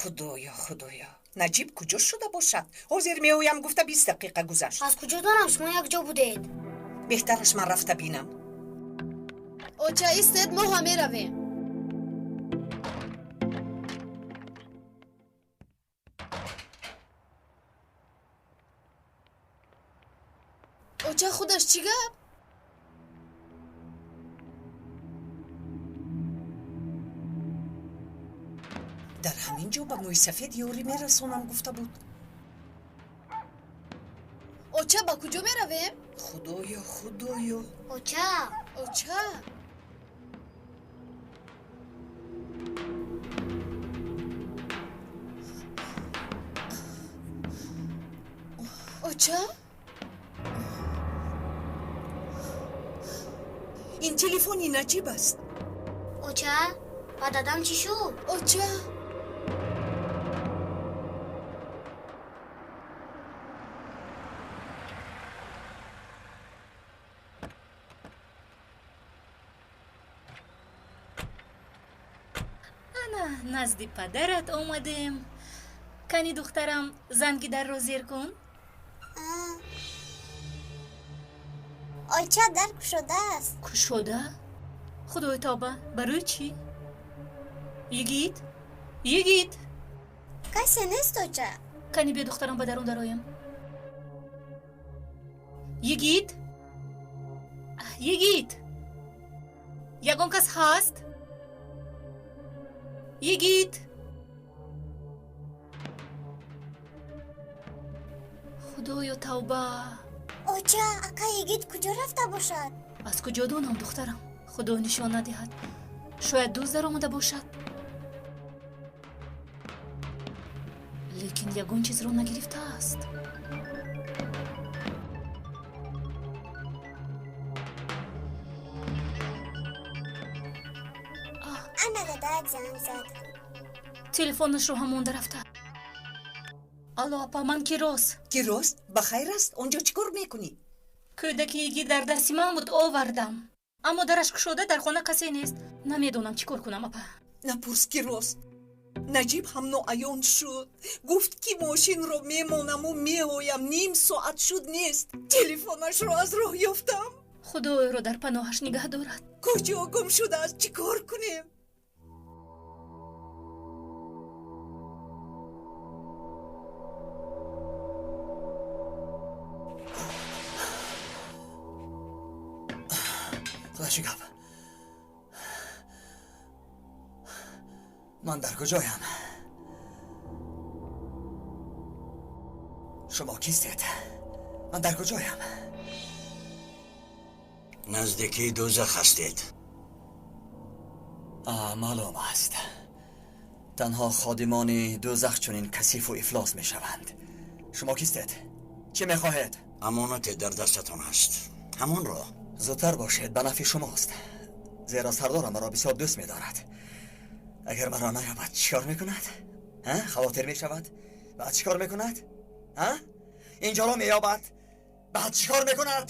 Худоё, худоё, Наҷиб куҷо шуда бошад? Ҳозир меоям гуфта 20 дақиқа гузашт. Аз куҷо донам, шумо якҷо будед. Беҳтараш ман рафта бинам. Оча, истед, мо ҳам меравем. Оча, худаш чӣ гап? Дар ҳамин ҷо ба мӯйсафед ёрӣ мерасонам гуфта буд. Оча, ба куҷо меравем? Худоё, худоё. Оча. Оча. Оча. Ин телефони Наҷиб аст. Оча, ба дадам чӣ шуд? Оча. Ана, назди падарат омадем. Кани, духтарам, занги дарро зер кун. Оча, дар кушодааст. Кушода? Худои тавба, барои чӣ? Йигит, йигит! Касе нест, оча. Кани, биё, духтарам, ба дарун дароем. Йигит, йигит, ягон кас ҳаст? Йигит, худоё, тавба! Оча, ака Йигит куҷо рафта бошад? Аз куҷо донам, духтарам? Худо нишон надиҳад, шояд дузд даромада бошад, лекин ягон чизро нагирифтааст. Ана, дадак занг зад. Телефонашро ҳам монда рафта. Алло, апа, ман Кирос. Кирос, ба хайр аст? Он ҷо чӣ кор мекунӣ? Кӯдаки Йигит дар дасти ман буд, овардам, аммо дараш кушода, дар хона касе нест. Намедонам чӣ кор кунам, апа. Напурс, Кирос. Наҷиб ҳам ноаён шуд. Гуфт, ки мошинро мемонаму меоям, ним соат шуд, нест. Телефонашро аз роҳ ёфтам. Худо ӯро дар паноҳаш нигаҳ дорад. Куҷо гум шудааст? Чӣ кор кунем? Худо, чӣ гап? Ман дар куҷоям? Шумо кистед? Ман дар куҷоям? Наздикии дӯзах ҳастед. Маълум аст, танҳо ходимони дӯзах чунин касифу ифлос мешаванд. Шумо кистед? Чӣ мехоҳед? Амонате дар дастатон ҳаст, ҳамонро. Зудтар бошед, ба нафъи шумост, зеро сардорам маро бисёр дӯст медорад. Агар маро наёбад, чӣ кор мекунад? Хавотир мешавад. Баъд чӣ кор мекунад? Инҷоро меёбад, баъд чӣ кор мекунад?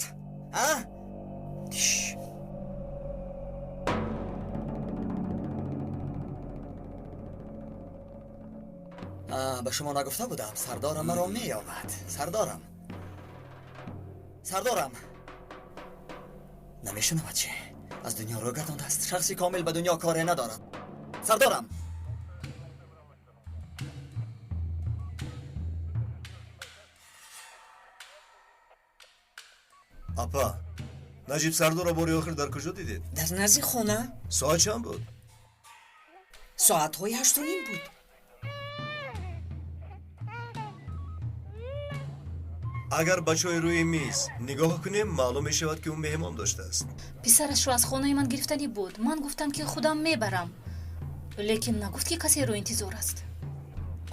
Тиш. Ба шумо нагуфта будам, сардорам маро меёбад. Сардорам, сардорам намешунавад. Чӣ, аз дунё рӯ гардондааст? Шахси комил ба дунё коре надорад. Сардорам! Апа, Наҷиб сардорро бори охир дар куҷо дидед? Дар назди хона. Соат чанд буд? Соатҳои 8:30 буд. Агар ба чойи рӯи миз нигоҳ кунем, маълум мешавад, ки ӯ меҳмон доштааст. Писарашро аз хонаи ман гирифтанӣ буд. Ман гуфтам, ки худам мебарам, лекин нагуфт, ки касеро интизор аст.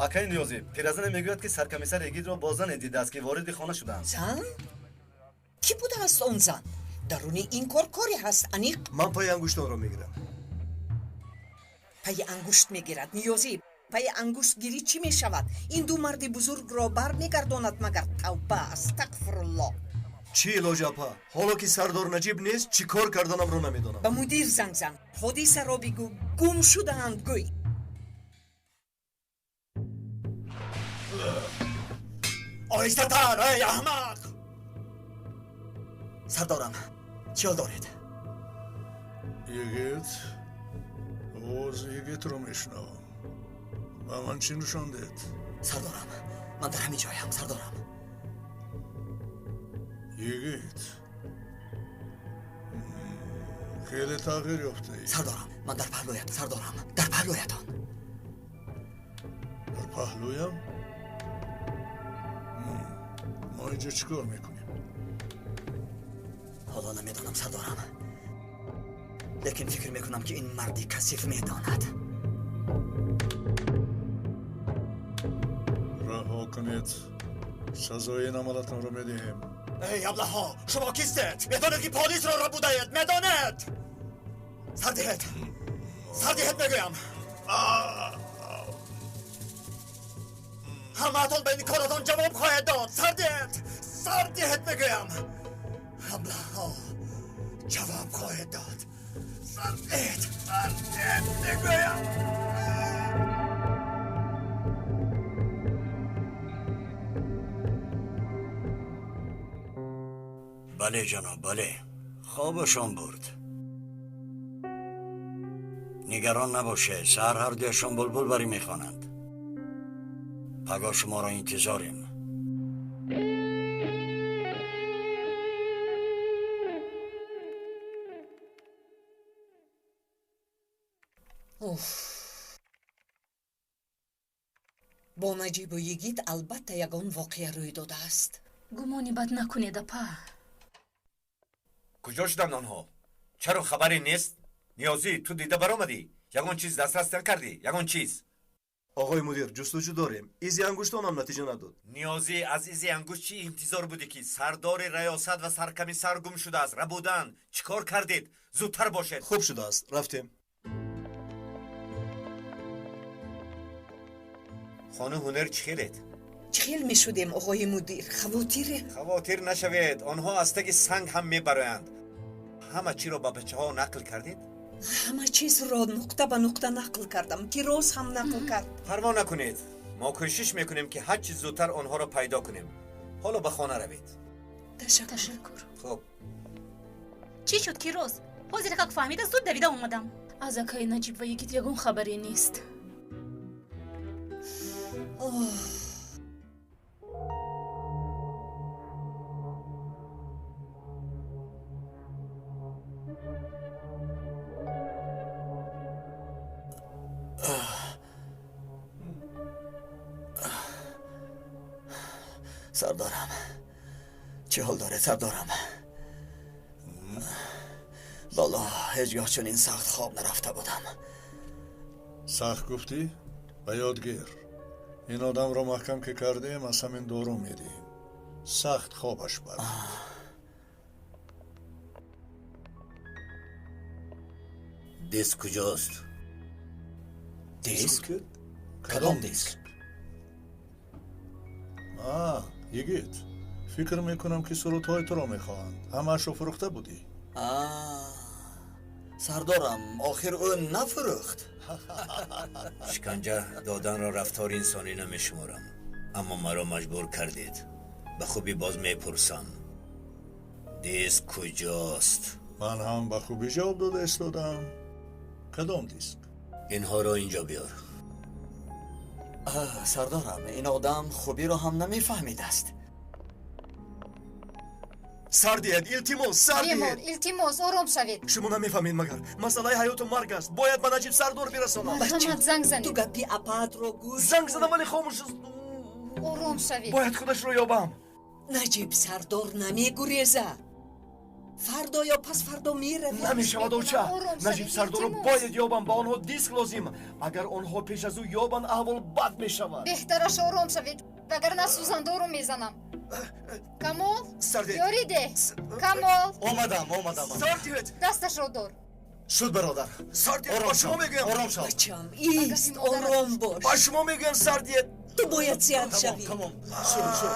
Акаи Ниёзӣ, пиразане мегӯяд, ки саркамиссар Егидро бо зане дидааст, ки вориди хона шудаанд. Зан? Кӣ будааст он зан? Даруни ин кор коре ҳаст, аниқ. Ман пайи ангуштонро мегирам. Пайи ангушт мегирад Ниёзӣ. Пайи ангуштгирӣ чӣ мешавад? Ин ду марди бузургро бармегардонад магар? Тавба, астағфируллоҳ! Чӣ илоҷ, апа? Ҳоло ки сардор Наҷиб нест, чӣ кор карданамро намедонам. Ба мудир занг зан, ҳодисаро бигӯ, гум шудаанд гӯй. Оҳистатар, эй аҳмақ! Сардорам, чӣ ҳол доред? Йигит, овози йигитро мешунавам. Ба ман чӣ нишондед? Сардорам, ман дар ҳамин ҷоям, сардорам. Йигит, хеле тағйир ёфтаӣ. Сардорам, ман дар паҳлӯят, сардорам, дар паҳлӯятон. Дар паҳлӯям? Мо инҷо чӣ кор мекунем? Ҳоло намедонам, сардорам. Лекин фикр мекунам, ки ин марди касиф медонад. Раҳо кунед. Сазои ин амалатонро медиҳем. Эй аблаҳо, шумо кистед? Медонед, ки полисро рабудаед? Медонед? Сар диҳед! Сар диҳед, мегӯям! Ҳамаатон ба ин коратон ҷавоб хоҳед дод! Сар диҳед! Сар диҳед, мегӯям! Аблаҳо, ҷавоб хоҳед дод! Сар диҳед! Сар диҳед, мегӯям! Бале, ҷаноб, бале. Хобашон бурд. Нигарон набошед, саҳар ҳар дуяшон булбул барӣ мехонанд. Пагоҳ шуморо интизорем. Уф. Бо Наҷибу йигит албатта ягон воқеа рӯй додааст. Гумони бад накунед, апа. Куҷо шуданд онҳо? Чаро хабаре нест? Ниёзӣ, ту дида баромадӣ? Ягон чиз дастрас накардӣ? Ягон чиз? Оғои мудир, ҷустуҷӯ дорем. Изи ангуштонам натиҷа надод. Ниёзӣ, аз изи ангушт чӣ интизор будӣ, ки сардори раёсат ва саркомиссар гум шудааст? Рабудан. Чӣ кор кардед? Зудтар бошед. Хуб шудааст, рафтем. Хонум ҳунар чӣ хелед? Чӣ хел мешудем, оғои мудир? Хавотире? Хавотир нашавед, онҳо аз таги санг ҳам мебароянд. Ҳама чиро ба бачаҳо нақл кардед? Ҳама чизро нуқта ба нуқта нақл кардам, ки роз ҳам нақл кард. Парво накунед, мо кӯшиш мекунем, ки ҳар чиз зудтар онҳоро пайдо кунем. Ҳоло ба хона равед. Ташаккур. Хуб. Чӣ шуд, ки роз? Ҳозир как фаҳмида, зуд давида омадам. Аз акаи Наҷиб ва йигит ягон хабаре нест. Сардорам, чӣ ҳол доред, сардорам? Лоло, ҳеҷ гоҳ чунин сахт хоб нарафта будам. Сахт гуфтӣ? Ба ёд гир. Ин одамро маҳкам ки кардем, аз ҳамин дору медиҳем. Сахт хобаш барад. Диск куҷост? Диск? Кадом диск? Йигит, фикр мекунам, ки сурудҳои туро мехоҳанд. Ҳамаашро фурӯхта будӣ. Сардорам, охир ӯ нафурӯхт. Шиканҷа доданро рафтори инсонӣ намешуморам, аммо маро маҷбур кардед. Ба хубӣ боз мепурсам, диск куҷост? Ман ҳам ба хубӣ ҷавоб дода истодам. Кадом диск? Инҳоро инҷо биёр. Сардорам, ин одам хубиро ҳам намефаҳмидааст. Сар диҳед, илтимос, сар диҳед. Бемор, илтимос, ором шавед. Шумо намефаҳмед магар? Масъалаи ҳаёту марг аст. Бояд ба Наҷиб сардор бирасонам. Марҳамат, занг занед. Ту гапи апаатро гӯш. Занг задам, вале хомӯш аст. Ором шавед. Бояд худашро ёбам. Наҷиб сардор намегурезад. Фардо ё пасфардо меравед. Намешавад, оча. Наҷиб сардорро бояд ёбам. Ба онҳо диск лозим. Агар онҳо пеш аз ӯ ёбанд, аҳвол бад мешавад. Беҳтараш ором шавед, вагарна сӯзандору мезанам. Камол, ёрӣ деҳ. Камол. Омадам, омадам. Сар диҳед. Дасташро дор. Шуд, бародар. Сар диҳед, ба шумо мегӯям. Ором шав. Бачам, ист, ором бош. Ба шумо мегӯям, сар диҳед. Ту бояд сиҳат шавӣ. Тамом, шуд, шуд.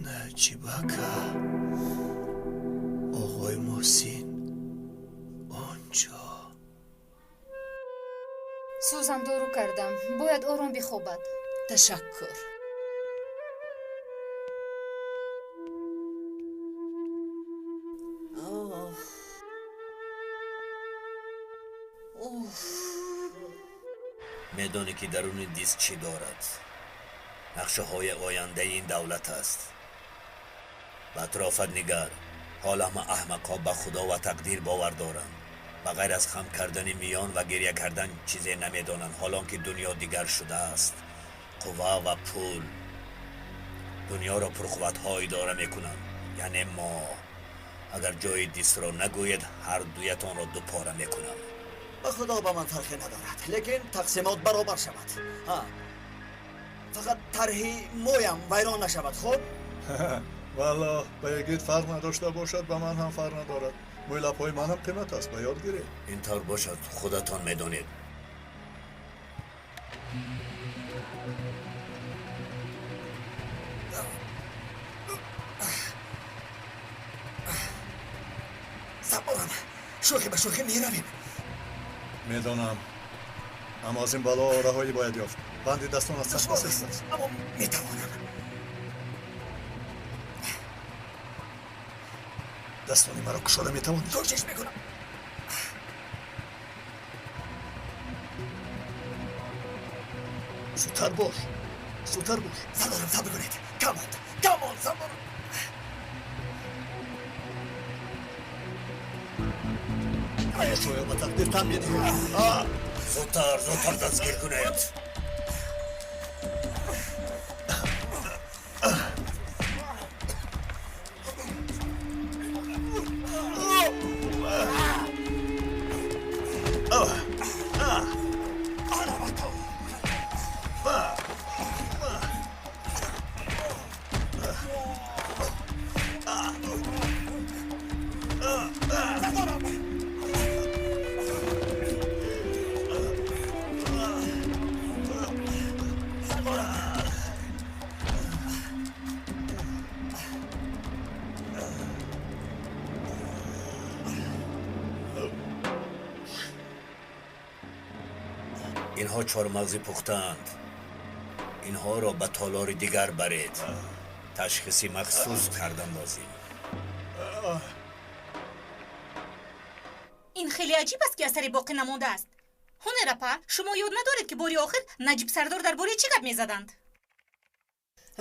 Наҷиб ака, оғои Муҳсин он ҷо. Сӯзандору кардам, бояд ором бихобад. Ташаккур. Медонӣ ки даруни диск чӣ дорад? Нақшаҳои ояндаи ин давлат аст. Ба атрофат нигар. Ҳол ҳама аҳмақҳо ба худо ва тақдир бовар доранд. Ба ғайр аз хам кардани миён ва гиря кардан чизе намедонанд, ҳолон ки дунё дигар шудааст. Қувва ва пул дунёро пурқувватҳо идора мекунанд, яъне мо. Агар ҷои дискро нагӯед, ҳар дуятонро дупора мекунам. Ба худо ба ман фарқе надорад, лекин тақсимот баробар шавад. Фақат тарҳи моям вайрон нашавад, хуб? Валлоҳ, ба ягид фарқ надошта бошад, ба ман ҳам фарқ надорад. Мӯйлабҳои ман ҳам қимат аст, ба ёд гиред. Ин тавр бошад, худатон медонед. Сабурам, шӯхӣ ба шӯхӣ меравем. Медонам, аммо аз ин бало раҳоӣ бояд ёфт. Банди дастон аз сахт басест аст. Аммо метавонам. Дастони маро кушода метавонӣ? Кӯшиш мекунам. Зудтар бош, зудтар бош. Сардорам, сабр кунед. Камон, камон, сардорам. Шояд ба тақдир тан медиҳем. Зудтар, зудтар дастгир кунед. Инҳо чормағзи пухтаанд. Инҳоро ба толори дигар баред. Ташхиси махсус кардан лозим. Ин хеле аҷиб аст, ки асаре боқӣ намондааст. Ҳунер апа, шумо ёд надоред, ки бори охир Наҷиб сардор дар бораи чӣ гап мезаданд?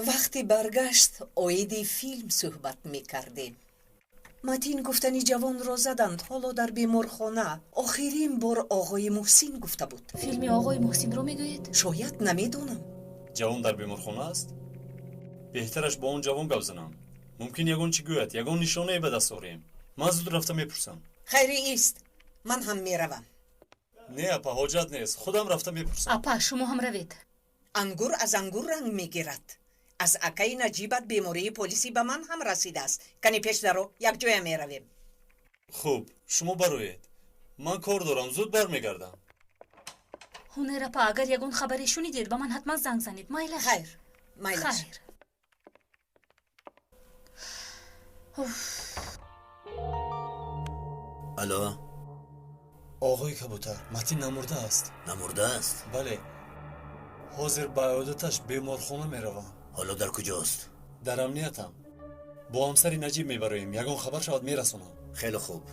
Вақти баргашт оиди филм суҳбат мекардем. Матин гуфтани ҷавонро заданд, ҳоло дар беморхона. Охирин бор оғои Муҳсин гуфта буд. Филми оғои Муҳсинро мегӯед? Шояд, намедонам. Ҷавон дар беморхона аст? Беҳтараш бо он ҷавон гап занам. Мумкин ягон чӣ гӯяд, ягон нишонае ба даст орем. Ман зуд рафта мепурсам. Хайри ист, ман ҳам меравам. Не апа, ҳоҷат нест, худам рафта мепурсам. Апа, шумо ҳам равед. Ангур аз ангур ранг мегирад. Аз акаи Наҷибат бемории полисӣ ба ман ҳам расидааст. Кани пеш даро, якҷоя меравем. Хуб, шумо бароед. Ман кор дорам, зуд бармегардам. Ҳунер апа, агар ягон хабаре шунидед, ба ман ҳатман занг занед. Майлаш? Хайр, майлаш. Хайр. Алло? Оғои кабутар, Матин намурдааст. Намурдааст? Бале. Ҳозир ба аёдаташ беморхона меравам. Ҳоло дар куҷост? Дар амниятам. Бо ҳамсари Наҷиб мебароем. Ягон хабар шавад мерасонам. Хеле хуб.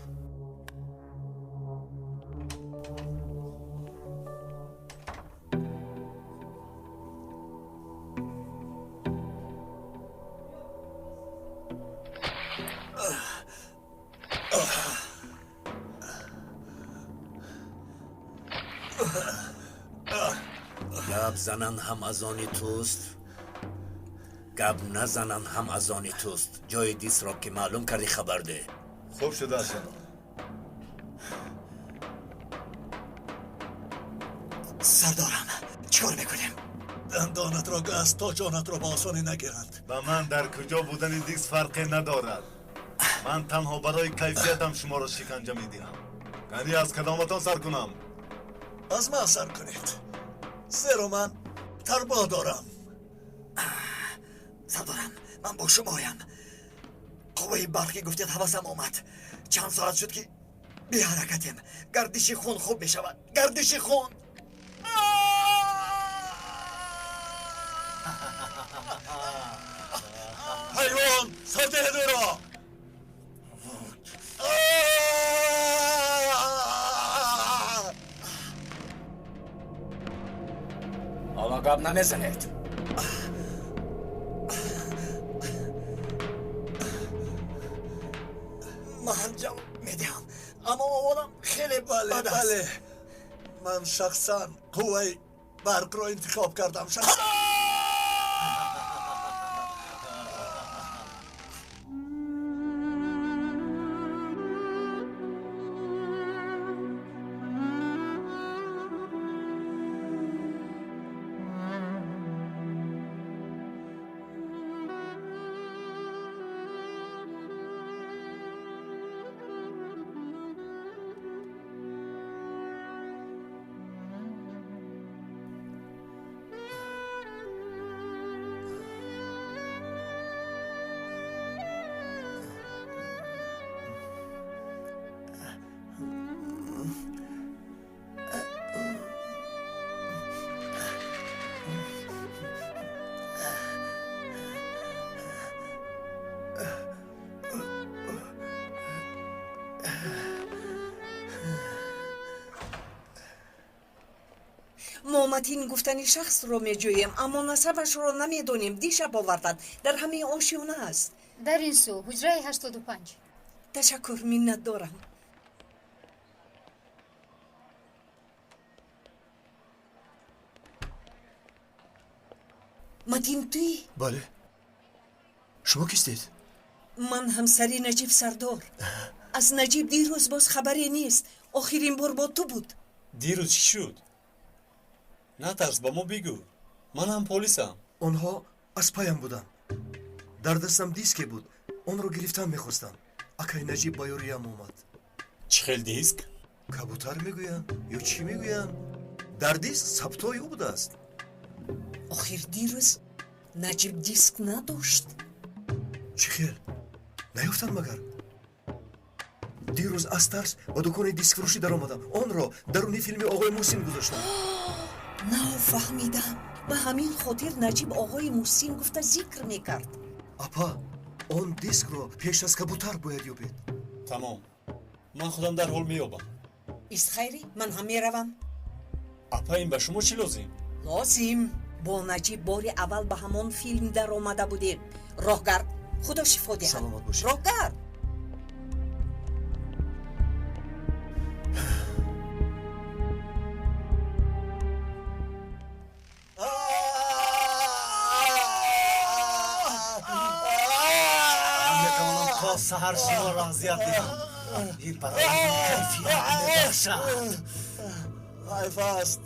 Гап зананд ҳам аз они туст, гап назананд ҳам аз они туст. Ҷои дисро ки маълум кардӣ хабар деҳ. Хуб шудааст, ҷаноб. Сардорам, чӣ кор мекунем? Дандонатро газ то ҷонатро ба осонӣ нагиранд. Ба ман дар куҷо будани диск фарқе надорад. Ман танҳо барои кайфиятам шуморо шиканҷа медиҳам. Яъне аз кадоматон сар кунам? Аз ман сар кунед, зеро ман тарбо дорам. Сардорам, ман бо шумоям. Қувваи барқӣ гуфтед, ҳавасам омад. Чанд соат шуд, ки беҳаракатем. Гардиши хун хуб мешавад. Гардиши хун. Ҳайвон, сардеҳед ӯро! Ҳоло гап намезанед. Ман ҷавоб медиҳам, аммо овозам хеле Бале, бад аст. бале. Ман шахсан қувваи барқро интихоб кардам. Шахсан. Мо Матин гуфтани шахсро меҷӯем, аммо насабашро намедонем. Дишаб оварданд, дар ҳамаи ошёна аст. Дар ин сӯ, ҳуҷраи 85. Ташаккур, миннатдорам. Матин, туӣ? Бале, шумо кистед? Ман ҳамсари Наҷиб Сардор. Аз Наҷиб дирӯз боз хабаре нест. Охирин бор бо ту буд. Дирӯз чӣ шуд? Натарс, ба мо бигӯ. Ман ҳам полисам. Онҳо аз паям буданд. Дар дастам диске буд, онро гирифтан мехостам. Акай Наҷиб ба ёриям омад. Чӣ хел диск? Кабутар мегӯянд ё чӣ мегӯянд. Дар диск сабтҳои ӯ будааст. Охир дирӯз Наҷиб диск надошт. Чӣ хел наёфтанд магар? Дирӯз аз тарс ба дукони дискфурӯшӣ даромадам, онро даруни филми оғои Муҳсин гузоштам. Нафаҳмидам. Ба ҳамин хотир Наҷиб оғои Муҳсин гуфта зикр мекард. Апа, он дискро пеш аз кабутар бояд ёбед. Тамом, ман худам дарҳол меёбам. Истхайрӣ, ман ҳам меравам. Апа, ин ба шумо чӣ лозим? Лозим. Бо Наҷиб бори аввал ба ҳамон филм даромада будем. Роҳгард, Худо шифо диҳад. Саломат бошед. Роҳгард. Ман метавонам то саҳар шуморо азият диҳам. Ин барои ман кайфият мебахшад. Ҳайф аст.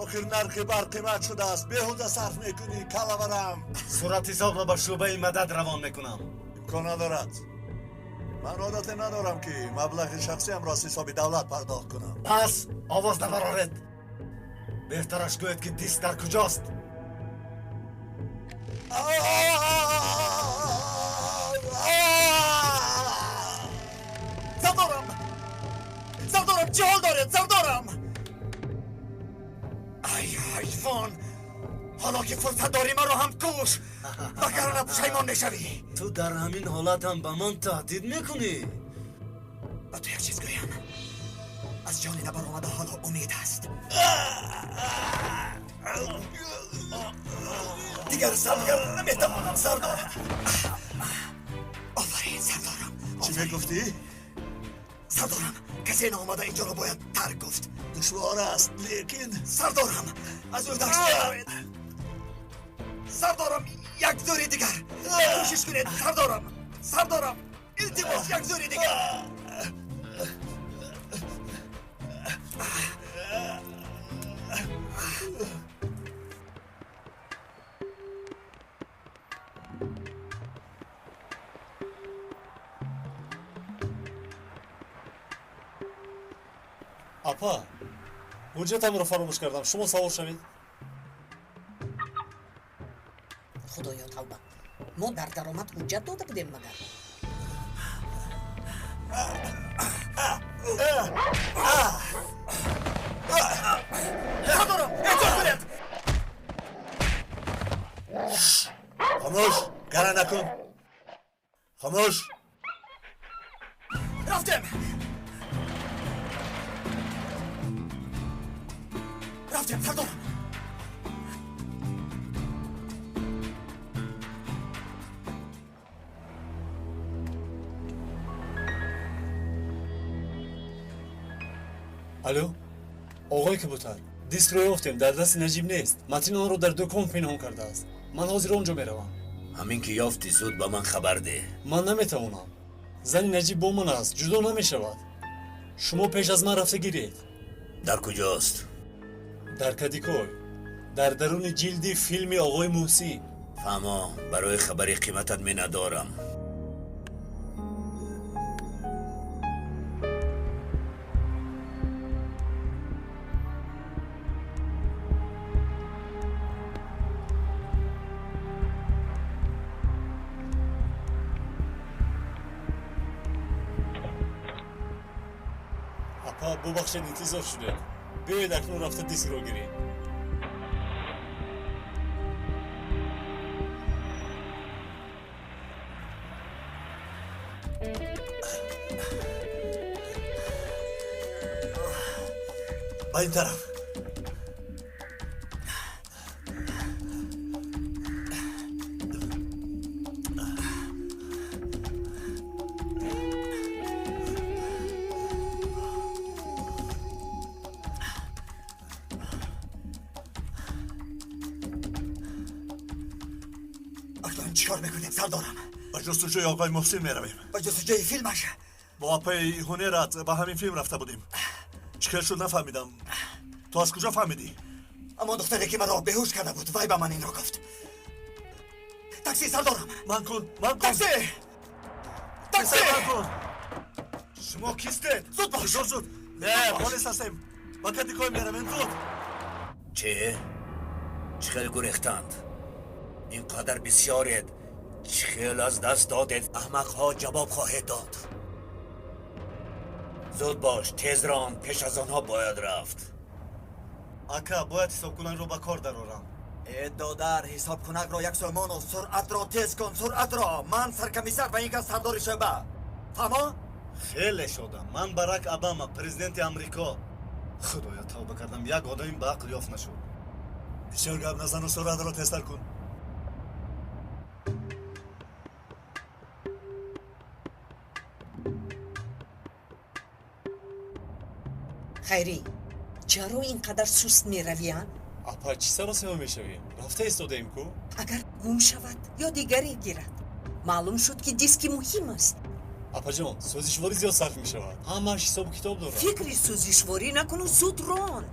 Охир нархи барқ қимат шудааст. Беҳуда сарф мекунӣ, калаварам. Суратҳисобро ба шӯъбаи мадад равон мекунам. Имкон надорад. Ман одате надорам, ки маблағи шахсиамро аз ҳисоби давлат пардохт кунам. Пас овоз набароред. Беҳтараш гӯед, ки диск дар куҷост. Сардорам, сардорам, чӣ ҳол доред, сардорам? Ай ҳайвон, ҳоло ки фурсат дорӣ, маро ҳам куш, вагарна пушаймон мешавӣ. Ту дар ҳамин ҳолат ҳам ба ман таҳдид мекунӣ? Ба ту як чиз гӯям: аз ҷони набаромада ҳоло умед аст. Дигар сабр карда наметавонам, сардорам. Офарин, сардорам. Чӣ мегуфтӣ? Сардорам, касе наомада инҷоро бояд тарк гуфт. Душвор аст, лекин Сардорам, аз ӯ дашт мебароед. Сардорам, як зӯри дигар кӯшиш кунед. Сардорам, сардорам, илтимос, як зӯри дигар. Апа, ҳуҷҷатамро фаромӯш кардам. Шумо савор шавед. Худоё, тавба! Мо дар даромад ҳуҷҷат дода будем магар? Сардорам, эҳтиёт кунед. Хомӯш, гара накун. Хомӯш. Рафтем, рафтем, сардор. Алло, оғои кабутар, дискро ёфтем, дар дасти Наҷиб нест. Матин онро дар дукон пинҳон кардааст. Ман ҳозир он ҷо меравам. Ҳамин ки ёфтӣ, зуд ба ман хабар деҳ. Ман наметавонам. Зани Наҷиб бо ман аст, ҷудо намешавад. Шумо пеш аз ман рафта гиред. Дар куҷост? Дар Кадикой, дар даруни ҷилди филми оғои Муҳсин. Фаҳмо, барои хабари қиматат менадорам. Апа, бубахшед, интизор шудед. Биёед, акнун рафта дискро гирем. Ба ин тараф. Акнун чӣ кор мекунем, сардорам? Ба ҷустуҷӯи оғои Муҳсин меравем. Ба ҷустуҷӯи филмаш. Бо апаи ҳунерат ба ҳамин филм рафта будем. Чӣ хел шуд, нафаҳмидам. Ту аз куҷо фаҳмидӣ? Аммо духтаре ки маро беҳуш карда буд, вай ба ман инро гуфт. Такси, сардорам. Ман кун, ман кун. Такси, такси. Ман кун. Шумо кистед? Зуд бош. Зуд, зуд. Не, полис ҳастем. Ба Кадикой меравем, зуд. Чӣ? Чӣ хел гурехтанд? Ин қадар бисёред, чӣ хел аз даст додед? Аҳмақҳо, ҷавоб хоҳед дод. Зуд бош, тез рон, пеш аз онҳо бояд рафт. Ака, бояд ҳисобкунакро ба кор дарорам. Э, додар, ҳисобкунакро як сомону суръатро тез кун, суръатро. Ман саркомиссар ва ин кас сардори шӯъба. Фаҳмо? Хеле шодам. Ман Барак Обама, президенти Амрико. Худоя, тавба кардам, як одами ба ақл ёфт нашуд. Бисёр гап назану суръатро тезтар кун. Хайрӣ, чаро ин қадар суст меравӣ, а? Апа, чӣ саросима мешавем? Рафта истодаем ку. Агар гум шавад ё дигаре гирад, маълум шуд, ки диски муҳим аст. Апаҷон, сӯзишворӣ зиёд сарф мешавад. Ҳамааш ҳисобу китоб дорад. Фикри сӯзишворӣ накуну зуд рон.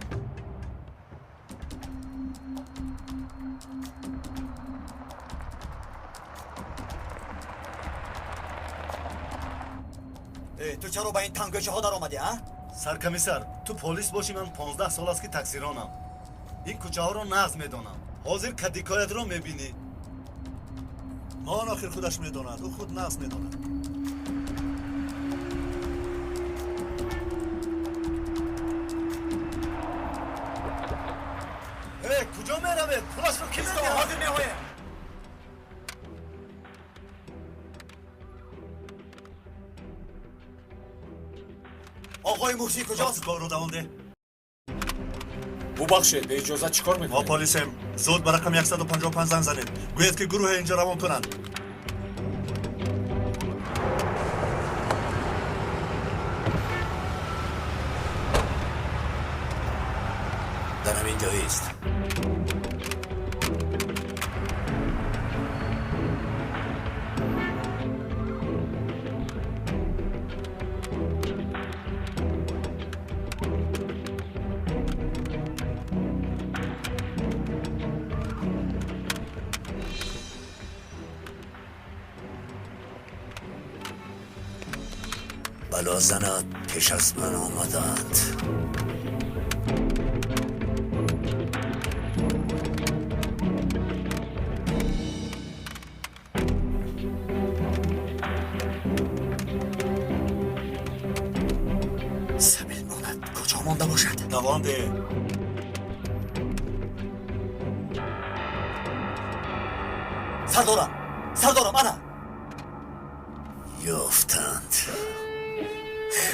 Э, ту чаро ба ин тангкӯчаҳо даромадӣ, а? Саркомиссар, ту полис бошӣ, ман 15 сол аст, ки таксиронам. Ин кӯчаҳоро нағз медонам. Ҳозир Кадикоятро мебинӣ. Мон охир худаш медонад, ӯ худ нағз медонад. Э, куҷо меравед? Пулашро ки медиҳад? Ҳозир меоем. Оғои Муҳсин куҷост? Корро давом деҳ. Бубахшед, беиҷозат чӣ кор Мо мекунед? полисем. Зуд ба рақами 155 занг занед. Гӯед, ки гурӯҳе инҷо равон кунанд. Дар ҳамин ҷоист. Бало занад, пеш аз ман омаданд. Сабил монад, куҷо монда бошад? Давом деҳ. Сардорам, сардорам, ана. Ёфтанд.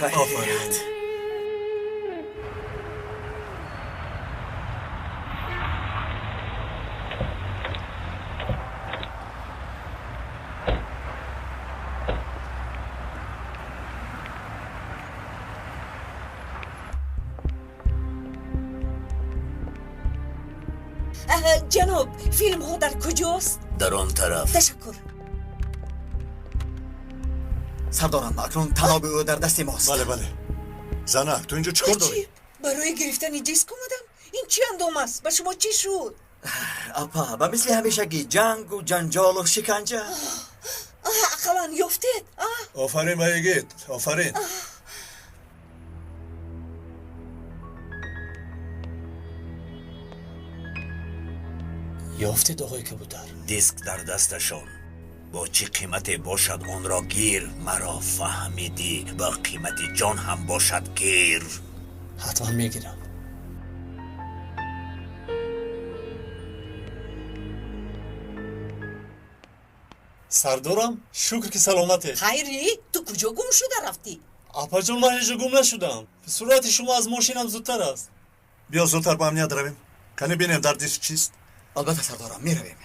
Офарин. Ҷаноб, филмҳо дар куҷост? Дар он тараф. Ташаккур. Сардорам, акнун таноби ӯ дар дасти мост. Бале, бале. Занак, ту инҷо чӣ кор дорӣ? Барои гирифтани диск омадам. Ин чӣ андом аст? Ба шумо чӣ шуд? Апа, ба мисли ҳамешагӣ ҷангу ҷанҷолу шиканҷа. Ақаллан ёфтед? Офарин ба йигит, офарин. Ёфтед, оғои кабутар? Диск дар дасташон. Бо чӣ қимате бошад онро гир, маро фаҳмидӣ, ба қимати ҷон ҳам бошад гир. Ҳатман мегирам. Сардорам, шукр ки саломатед. Хайрӣ, ту куҷо гум шуда рафтӣ? Апаҷон, ман ҳеҷ ҷо гум нашудам. Суръати шумо аз мошинам зудтар аст. Биё зудтар ба амният равем. Кани бинем дар диск чист? Албатта, сардорам, меравем.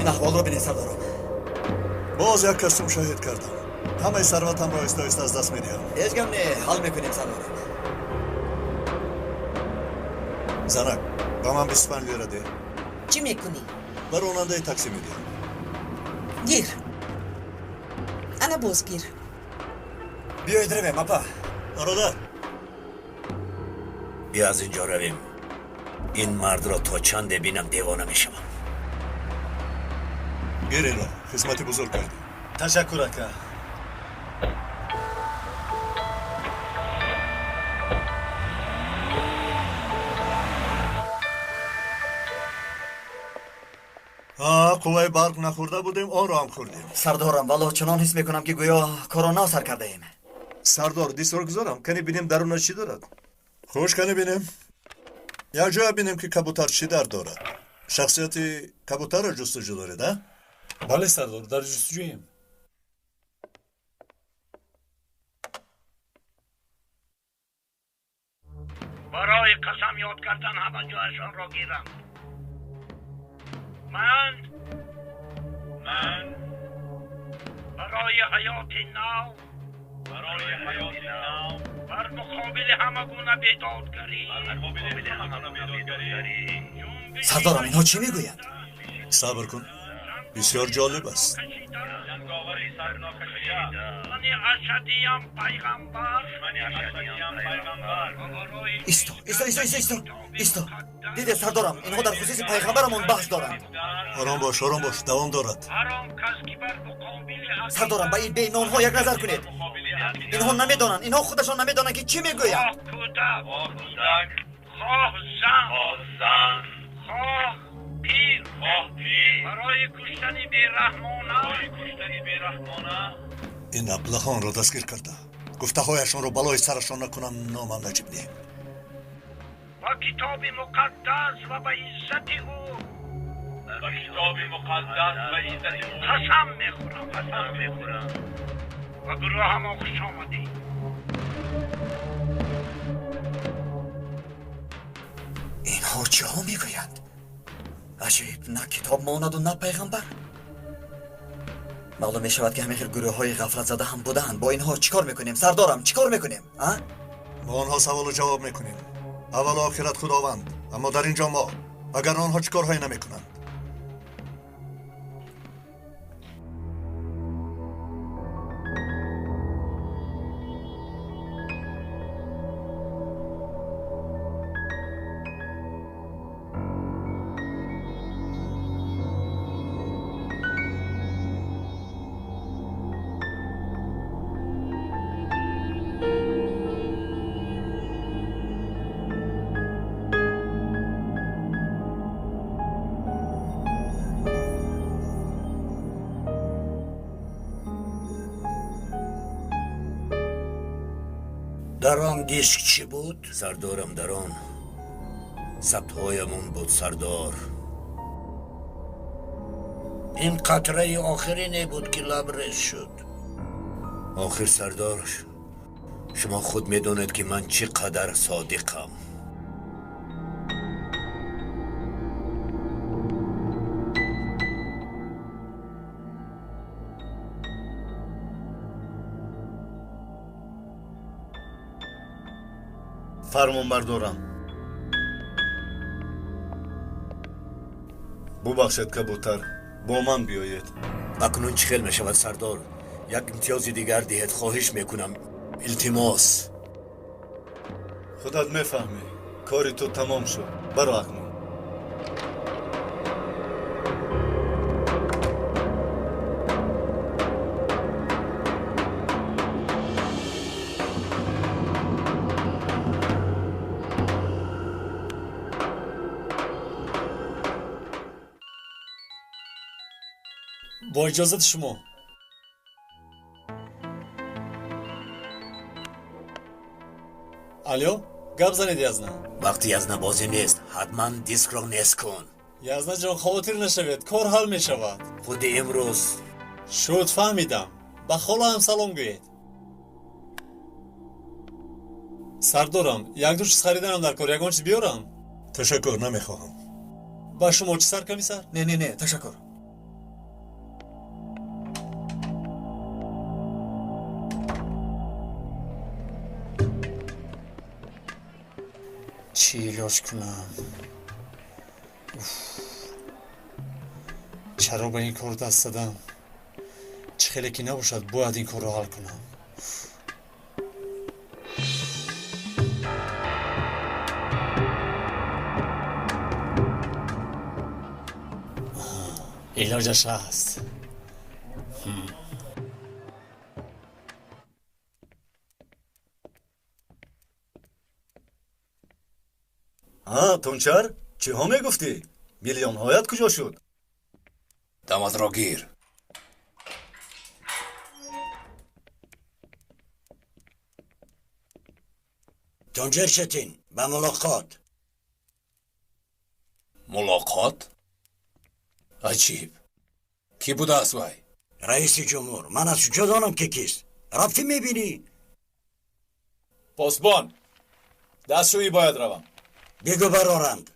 Ин аҳволро бинед, сардорам. Боз як касум шоҳид кардам. Ҳамаи сарватамро оҳиста оҳиста аз даст медиҳам. Ҳеҷ гап не, ҳал мекунем, сардорам. Занак, ба ман 25 лира деҳ. Чӣ мекунӣ? Ба ронандаи таксӣ медиҳам. Гир. Ана боз гир. Биёед равем, апа. Бародар. Биё аз ин ҷо равем. Ин мардро то чанде бинам девона мешавам. Гир инро, хизмати бузург кардӣ. Ташаккур, ака. Қувваи барқ нахӯрда будем, онро ҳам хӯрдем. Сардорам, валло чунон ҳис мекунам ки гӯё корро нав сар кардаем. Сардор, дискро гузорам, кани бинем дарунаш чӣ дорад. Хуш, кани бинем. Якҷоя бинем ки кабутар чӣ дар дорад. Шахсияти кабутарро ҷустуҷӯ доред, а? Бале, сардор, дар ҷустуҷӯем. Барои қасам ёд кардан ҳама ҷояшонро гирам. Ман барои ҳаёти нав, бар муқобили ҳама гуна бедодгарӣ, Сардорам, инҳо чӣ мегӯянд? Сабр кун, бисёр ҷолиб аст. Исто, исто, исто, исто, исто, исто. Дидед, сардорам, инҳо дар хусуси пайғамбарамон баҳс доранд. Ором бош, ором бош, давом дорад. Сардорам, ба ин бенонҳо як назар кунед. Инҳо намедонанд, инҳо худашон намедонанд ки чӣ мегӯянд. Хоҳ зан, хоҳ пир, барои куштани бераҳмона. Ин аблаҳонро дастгир карда, гуфтаҳояшонро балои сарашон накунам, номам наҷиб не. Ба китоби муқаддас ва ба иззати ӯ қасам мехӯрам, ва гурӯҳамо хуш омадӣ. Инҳо чиҳо мегӯянд? Аҷиб, на китоб монаду на пайғамбар. Маълум мешавад ки ҳамин хел гурӯҳҳои ғафлатзада ҳам будаанд. Бо инҳо чӣ кор мекунем, сардорам? Чӣ кор мекунем? Бо онҳо саволу ҷавоб мекунем. Аввалу охират худованд, аммо дар ин ҷо мо. Вагарна онҳо чӣ корҳое намекунанд? Дар он диск чӣ буд? Сардорам, дар он сабтҳоямон буд, сардор. Ин қатраи охирине буд, ки лабрез шуд. Охир, сардор, шумо худ медонед, ки ман чӣ қадар содиқам. Фармонбардорам, бубахшед, кабутар, бо ман биёед. Акнун чӣ хел мешавад, сардор? Як имтиёзи дигар диҳед, хоҳиш мекунам, илтимос. Худат мефаҳмӣ, кори ту тамом шуд, баро акнун. Бо иҷозати шумо. Алё, гап занед, Язна. Вақти язнабозӣ нест, ҳатман дискро нест кун. Язнаҷон, хавотир нашавед, кор ҳал мешавад. Худи имрӯз. Шуд, фаҳмидам. Ба холаам салом гӯед. Сардорам, якду чиз хариданам дар кор, ягон чиз биёрам? Ташаккур, намехоҳам. Ба шумо чӣ, саркомиссар? Не, не, не, ташаккур. Чӣ илоҷ кунам? Чаро ба ин кор даст задам? Чӣ хеле ки набошад, бояд ин корро ҳал кунам. Илоҷаш ҳаст. Ҳа, Тунчар, чиҳо мегуфтӣ? Миллионҳоят куҷо шуд? Даматро гир. Тунҷар Четин, ба мулоқот. Мулоқот? Аҷиб. Кӣ будааст вай? Раиси ҷумҳур. Ман аз куҷо донам, ки кист? Рафтӣ, мебинӣ. Посбон, дастшӯӣ бояд равам. Бигӯ бароранд.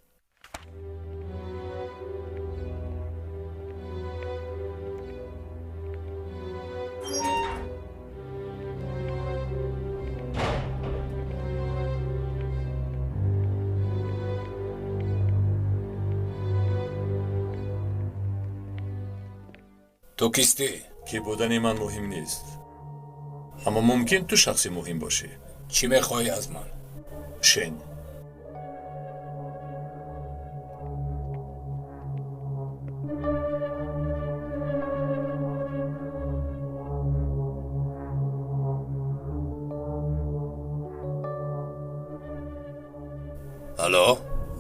Ту кистӣ? Ки будани ман муҳим нест, аммо мумкин ту шахси муҳим бошӣ. Чӣ мехоҳӣ аз ман? Шен. Алло?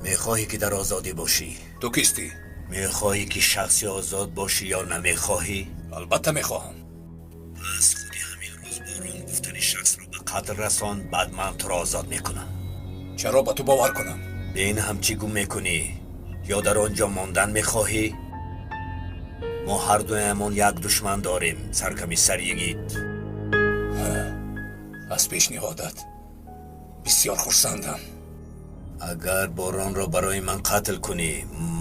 Мехоҳӣ, ки дар озодӣ бошӣ? Ту кистӣ? Мехоҳӣ, ки шахси озод бошӣ ё намехоҳӣ? Албатта мехоҳам. Пас худи ҳамин рӯз борон гуфтани шахсро ба қатл расон, баъд ман туро озод мекунам. Чаро ба ту бовар кунам? Ба ин ҳам чӣ гум мекунӣ? Ё дар он ҷо мондан мехоҳӣ? Мо ҳар дуямон як душман дорем, саркомиссар Йигит. Аз пешниҳодат бисёр хурсандам. Агар боронро барои ман қатл кунӣ,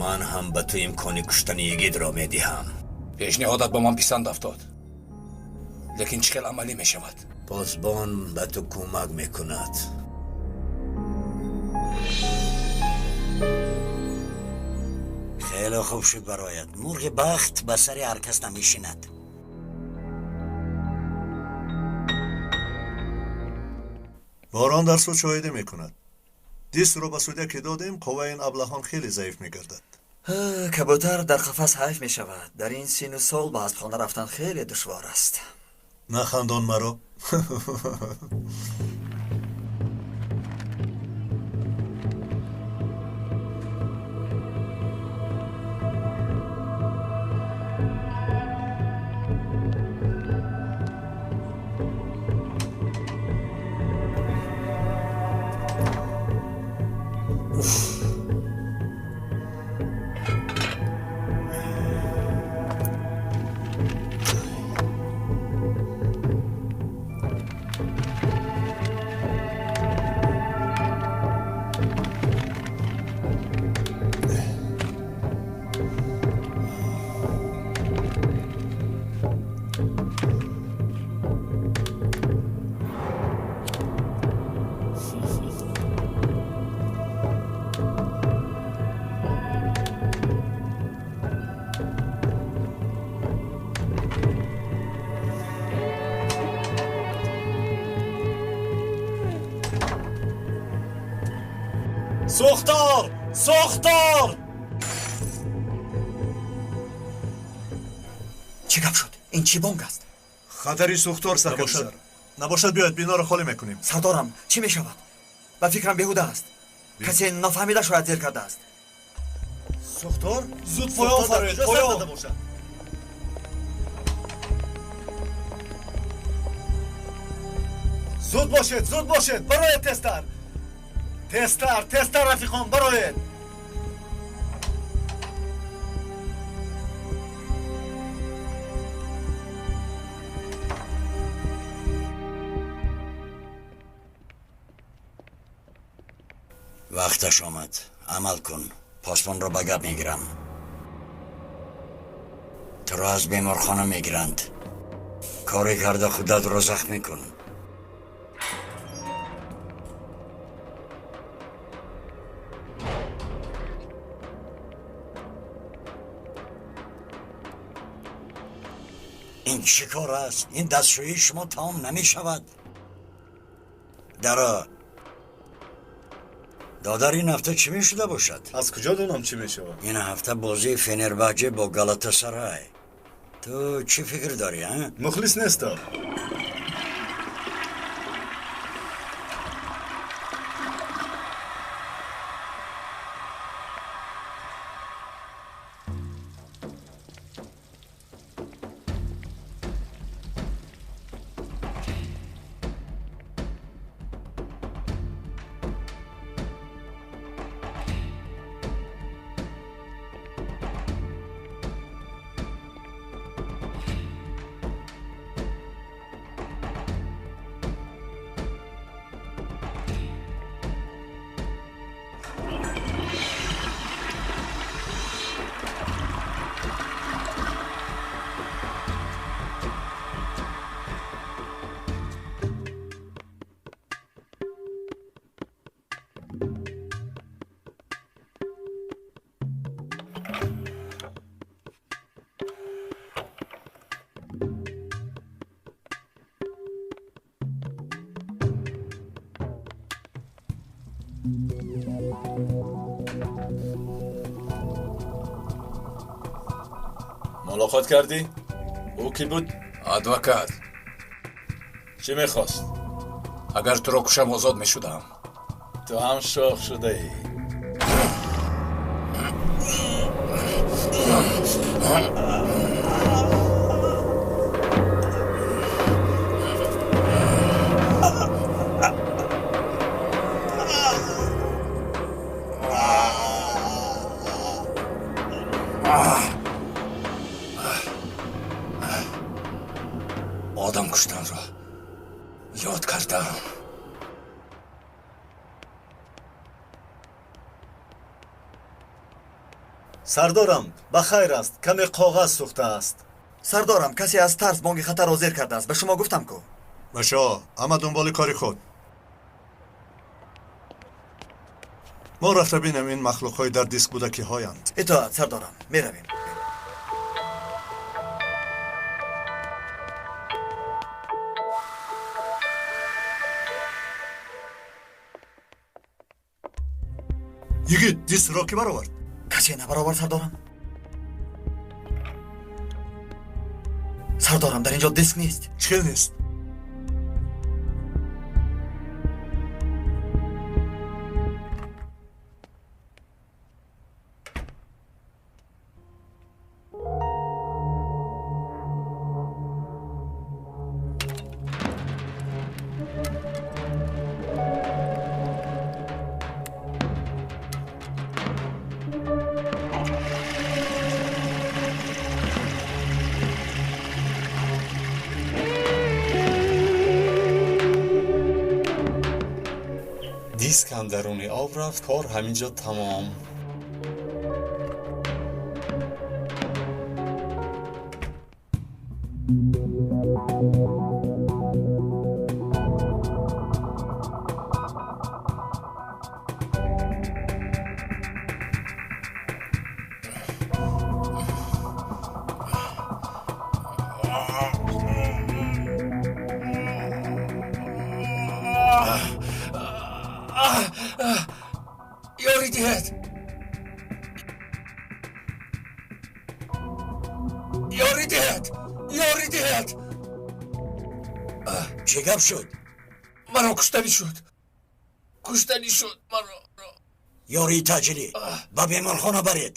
ман ҳам ба ту имкони куштани Йигитро медиҳам. Пешниҳодат ба ман писанд афтод, лекин чӣ хел амалӣ мешавад? Посбон ба ту кӯмак мекунад. Хеле хуб шуд барояд. Мурғи бахт ба сари ҳар кас намешинад. Борон дар суд шоҳидӣ мекунад. Дискро ба судя ки додем, қувваи ин аблаҳон хеле заиф мегардад. Кабутар дар қафас ҳайф мешавад. Дар ин сину сол ба аспхона рафтан хеле душвор аст. Нахандон маро. Сӯхтор! Сӯхтор! Чӣ гап шуд? Ин чӣ бонг аст? Хатари сӯхтор, саркомиссар. Набошад, биёед биноро холӣ мекунем. Сардорам, чӣ мешавад? Ба фикрам беҳуда аст. Касе нафаҳмида шояд зер кардааст. Сӯхтор? Зуд поён фароед, поён! Зуд бошед, зуд бошед, бароед тезтар! Тезтар, тезтар, рафиқон, бароед! Вақташ омад. Амал кун. Посбонро ба гап мегирам. Туро аз беморхона мегиранд. Коре карда худатро захмӣ кун. Ин чӣ кор аст? Ин дастшӯии шумо тамом намешавад. Даро додар, ин ҳафта чӣ мешуда бошад? Аз куҷо донам чӣ мешавад? Ин ҳафта бозии Фенербаҳче бо Галатасарай. Ту чӣ фикр дорӣ, а? Мухлис нестам. Мулоқот кардӣ? Ӯ кӣ буд? Адвокат. Чӣ мехост? Агар туро кушам, озод мешудам. Ту ҳам шох шудаӣ. Одам куштанро ёд кардам. Сардорам, ба хайр аст, каме коғаз сӯхтааст. Сардорам, касе аз тарс бонги хатарро зер кардааст. Ба шумо гуфтам ку. Бачаҳо, ҳама дунболи кори худ. Мо рафта бинем ин махлуқҳои дар диск буда киҳоянд. Итоат, сардорам, меравем. Йигит, дискро кӣ баровард? Касе набаровард, сардорам. Сардорам, дар ин ҷо диск нест. Чӣ хел нест? Диск ҳам даруни об рафт, кор ҳамин ҷо тамом. Ёрӣ диҳед! Ёрӣ диҳед! Ёрӣ диҳед! Чӣ гап шуд? Маро куштанӣ шуд. Куштанӣ шуд маро. Ёрии таъҷилӣ ба беморхона баред.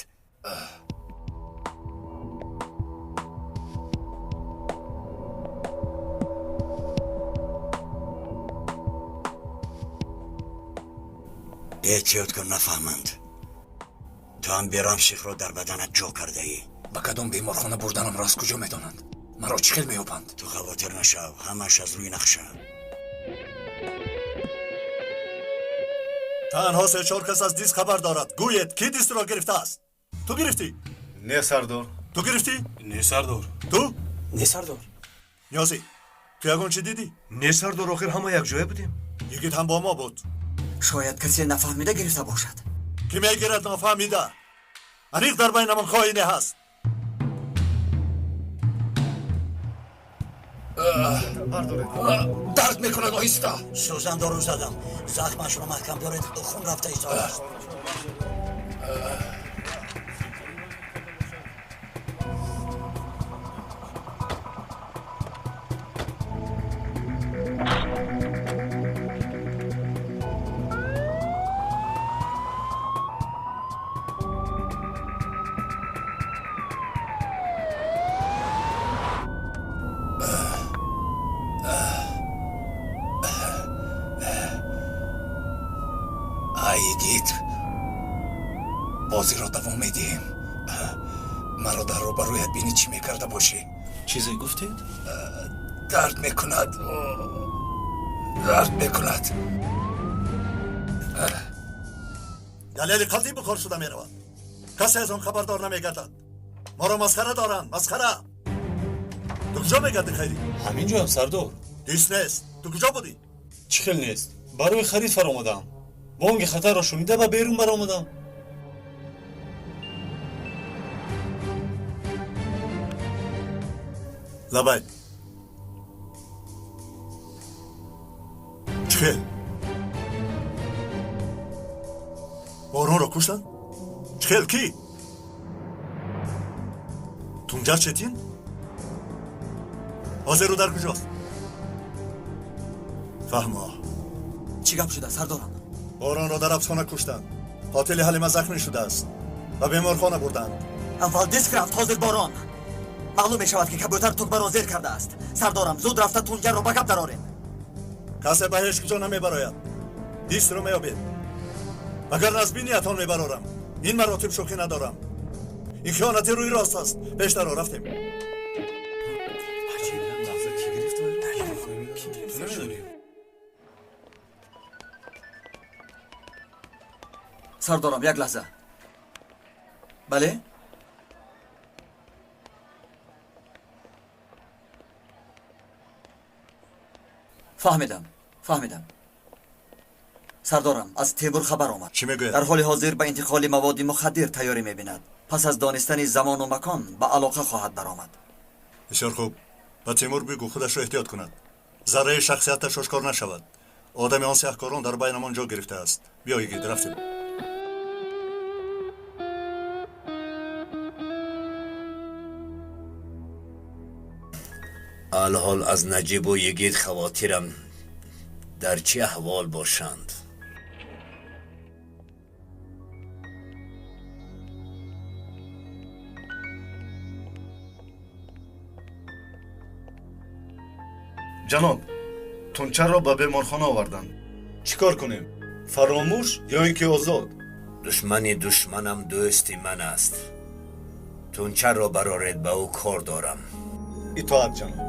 Эҳтиёт кун, нафаҳманд. Ту ҳам берамшихро дар баданат ҷо кардаӣ. Ба кадом беморхона бурданамро аз куҷо медонанд? Маро чӣ хел меёбанд? Ту хавотир нашав, ҳамааш аз рӯи нақша. Танҳо се-чор кас аз диск хабар дорад. Гӯед, ки дискро гирифтааст? Ту гирифтӣ? Не, сардор. Ту гирифтӣ? Не, сардор. Ту? Не, сардор. Ниёзӣ, ту ягон чӣ дидӣ? Не, сардор, охир ҳама якҷоя будем. Йигит ҳам бо мо буд. Шояд касе нафаҳмида гирифта бошад. Ки мегирад нафаҳмида? Аниқ дар байнамон хоине ҳаст. Дард мекунад, оҳиста. Сӯзандору задам. Захмашро маҳкам доред, хун рафта истодааст. Ай, йигит, бозиро давом медиҳем. Маро дар рӯбарӯят бинӣ, чӣ мекарда бошӣ? Чизе гуфтед? Дард мекунад, дард мекунад. Далели қатъӣ бухор шуда меравад. Касе аз он хабардор намегардад. Моро масхара доранд, масхара. Ту куҷо мегардӣ, Хайрӣ? Ҳамин ҷоям, сардор. Диск нест. Ту куҷо будӣ? Чӣ хел нест? Барои харид фаромадам. Бонги хатарро шунида ба берун баромадам. Лабай. Чӣ хел? Боронро куштанд? Чӣ хел, кӣ? Тунҷар Четин? Ҳозир ӯ дар куҷост? Фаҳмо. Чӣ гап шуда, сардорам? Боронро дар ҳабсхона куштанд. Қотили Ҳалима захмӣ шудааст. Ба беморхона бурданд. Аввал диск рафт, ҳозир борон. Маълум мешавад, ки кабӯтар тугмаро зер кардааст. Сардорам, зуд рафта Тунҷарро ба гап дарорем. Касе ба ҳеҷ куҷо намебарояд. Дискро меёбед. Магар аз биниятон мебарорам. Ин маротиб шӯхӣ надорам. Ин хиёнати рӯи рост аст. Пештаро рафтем. Сардорам, як лаҳза. Бале? Фаҳмидам, фаҳмидам. Сардорам, аз Темур хабар омад. Чӣ мегӯяд? Дар ҳоли ҳозир ба интиқоли маводи мухаддир тайёрӣ мебинад. Пас аз донистани замону макон ба алоқа хоҳад баромад. Бисёр хуб. Ба Темур бигӯ худашро эҳтиёт кунад. Зарраи шахсияташ ошкор нашавад. Одами он сиҳкорон дар байнамон ҷо гирифтааст. Биё, йигит, рафтем. Алҳол аз Наҷибу йигит хавотирам дар чӣ аҳвол бошанд. Ҷаноб, Тунчарро ба беморхона оварданд. Чӣ кор кунем? Фаромӯш ё ин ки озод? Душмани душманам дӯсти ман аст. Тунчарро бароред, ба ӯ кор дорам. Итоат, ҷаноб.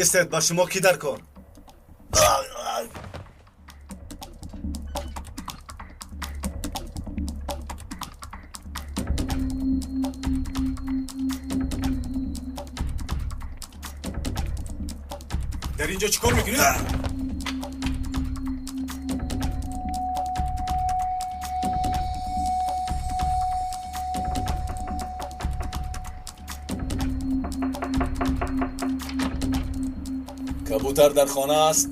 Истед, ба шумо кӣ дар кор? Дар инҷо чӣ кор мекунӣ? Кабутар дар хона аст?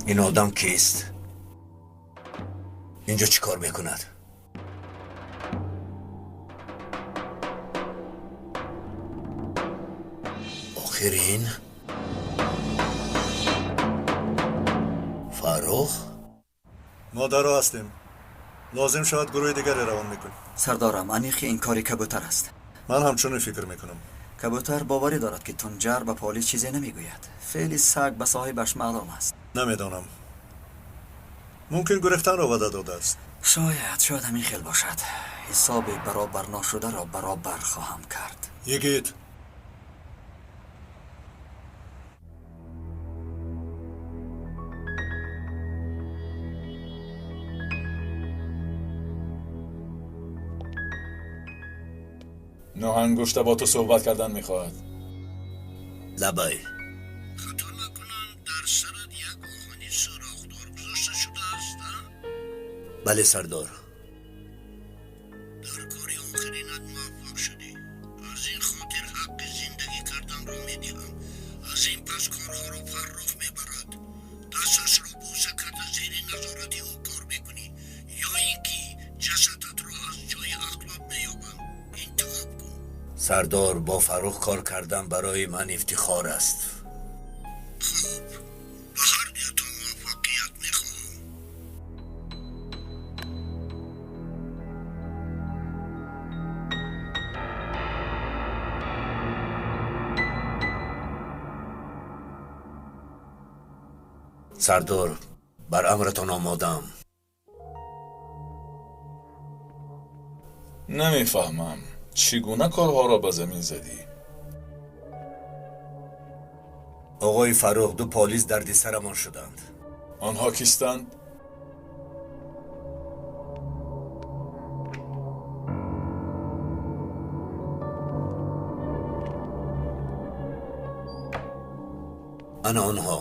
Ин одам кист? Инҷо чӣ кор мекунад? Охир ин Фаррух? Мо даро ҳастем. Лозим шавад гурӯҳи дигаре равон мекунем. Сардорам, аниқи ин кори кабутар аст. Ман ҳамчунин фикр мекунам. Кабутар боварӣ дорад, ки Тунҷар ба полис чизе намегӯяд. Феъли саг ба соҳибаш маълум аст. Намедонам. Мумкин гурехтанро ваъда додааст. Шояд, шояд ҳамин хел бошад. Ҳисоби баробар нашударо баробар хоҳам кард. Йигит, ноҳангушта бо ту суҳбат кардан мехоҳад. Лабай. Хато накунам, дар сарат як оҳани сурохдор гузошта шудааст, а? Бале, сардор. Дар кори охиринат муваффақ шудӣ. Аз ин хотир ҳаққи зиндагӣ карданро медиҳам. Аз ин пас корҳоро Фаррух мебарад. Дасташро бӯса карда зери назорати ӯ кор мекунӣ, ё ин ки ҷасадатро аз ҷои ахлот меёбам. Интихоб кун. Сардор, бо Фаррух кор кардан барои ман ифтихор аст. Хуб, ба ҳар дуятон муваффақият мехоҳам. Сардор, бар амратон омодаам. Намефаҳмам, чӣ гуна корҳоро ба замин задӣ? Оғои Фаррух, ду полис дарди сарамон шуданд. Онҳо кистанд? Ана онҳо.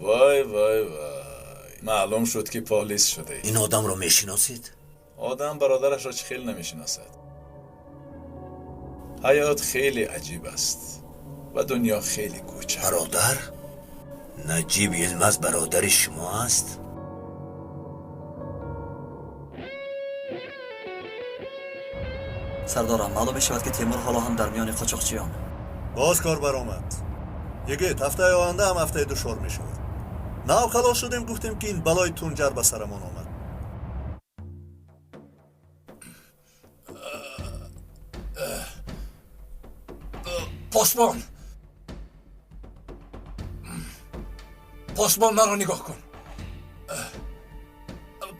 Вай, вай, вай, маълум шуд, ки полис шудӣ. Ин одамро мешиносед? Одам бародарашро чӣ хел намешиносад? Ҳаёт хеле аҷиб аст ва дунё хеле кӯчак. Бародар? Наҷиб Йилмаз бародари шумо аст? Сардорам, маълум мешавад, ки Темур ҳоло ҳам дар миёни қочоқчиён. Боз кор баромад. Йигит, ҳафтаи оянда ҳам ҳафтаи душвор мешавад. Нав халос шудем, гуфтем, ки ин балои Тунҷар ба сарамон омад. Посбон, посбон, маро нигоҳ кун.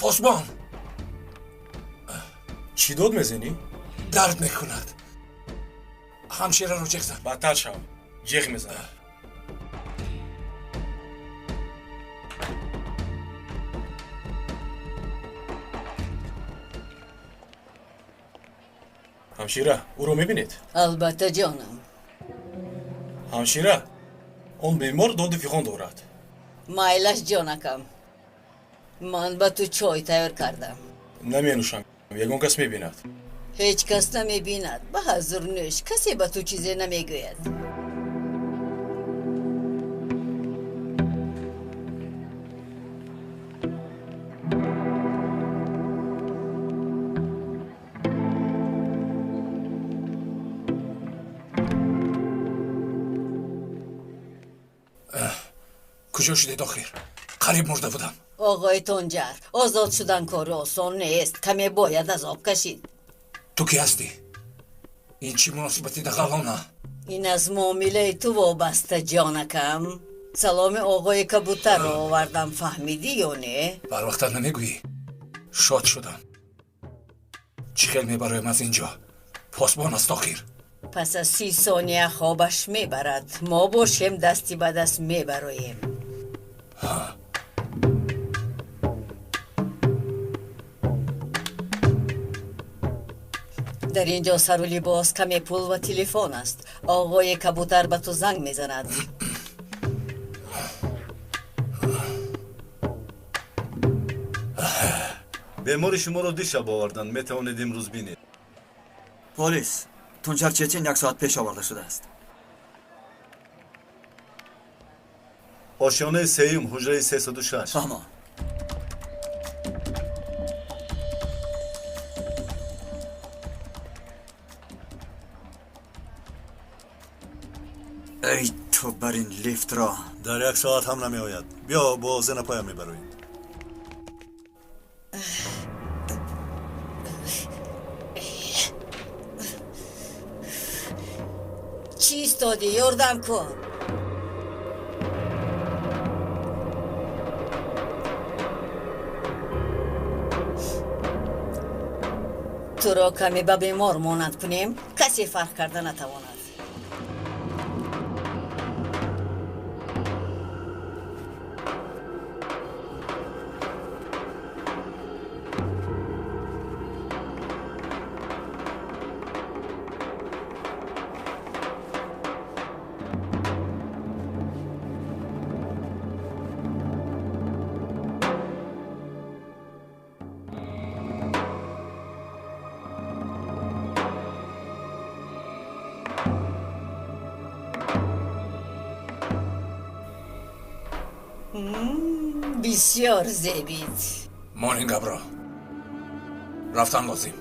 Посбон. Чӣ дод мезанӣ? Дард мекунад. Ҳамшираро ҷеғ зан. Бадтар шав, ҷеғ мезанам. Ҳамшира, ӯро мебинед? Албатта, ҷонам. Ҳамшира, он бемор доди фиғон дорад. Майлаш, ҷонакам. Ман ба ту чой тайёр кардам. Наменӯшам, ягон кас мебинад. Ҳеҷ кас намебинад. Ба ҳазур нӯш, касе ба ту чизе намегӯяд. Куҷо шудед охир? Қариб мурда будам. Оғои Тунҷар, озод шудан кори осон нест. Каме бояд азоб кашид. Ту кӣ ҳастӣ? Ин чӣ муносибати дағалона? Ин аз муомилаи ту вобаста, ҷонакам. Саломи оғои кабутарро овардам, фаҳмидӣ ё не? Барвақттар намегӯӣ? Шод шудам. Чӣ хел мебароем аз ин ҷо? Посбон аст охир. Пас аз 30 сония хобаш мебарад. Мо бошем дасти ба даст мебароем. Дар ин ҷо сару либос, каме пул ва телефон аст. Оғои кабутар ба ту занг мезанад. Бемори шуморо дишаб оварданд, метавонед имрӯз бинед. Полис, Тунҷар Четин як соат пеш оварда шудааст. Ошёнаи сеюм, ҳуҷраи 306. Фаҳмо. Эй, ту бар ин лифтро. Дар як соат ҳам намеояд. Биё, бо зинапоям мебароем. Чӣ истодӣ? Ёрдам кун. Туро каме ба бемор монанд кунем, касе фарқ карда натавонад. Бисёр зебид. Мон ин гапро. Рафтан лозим.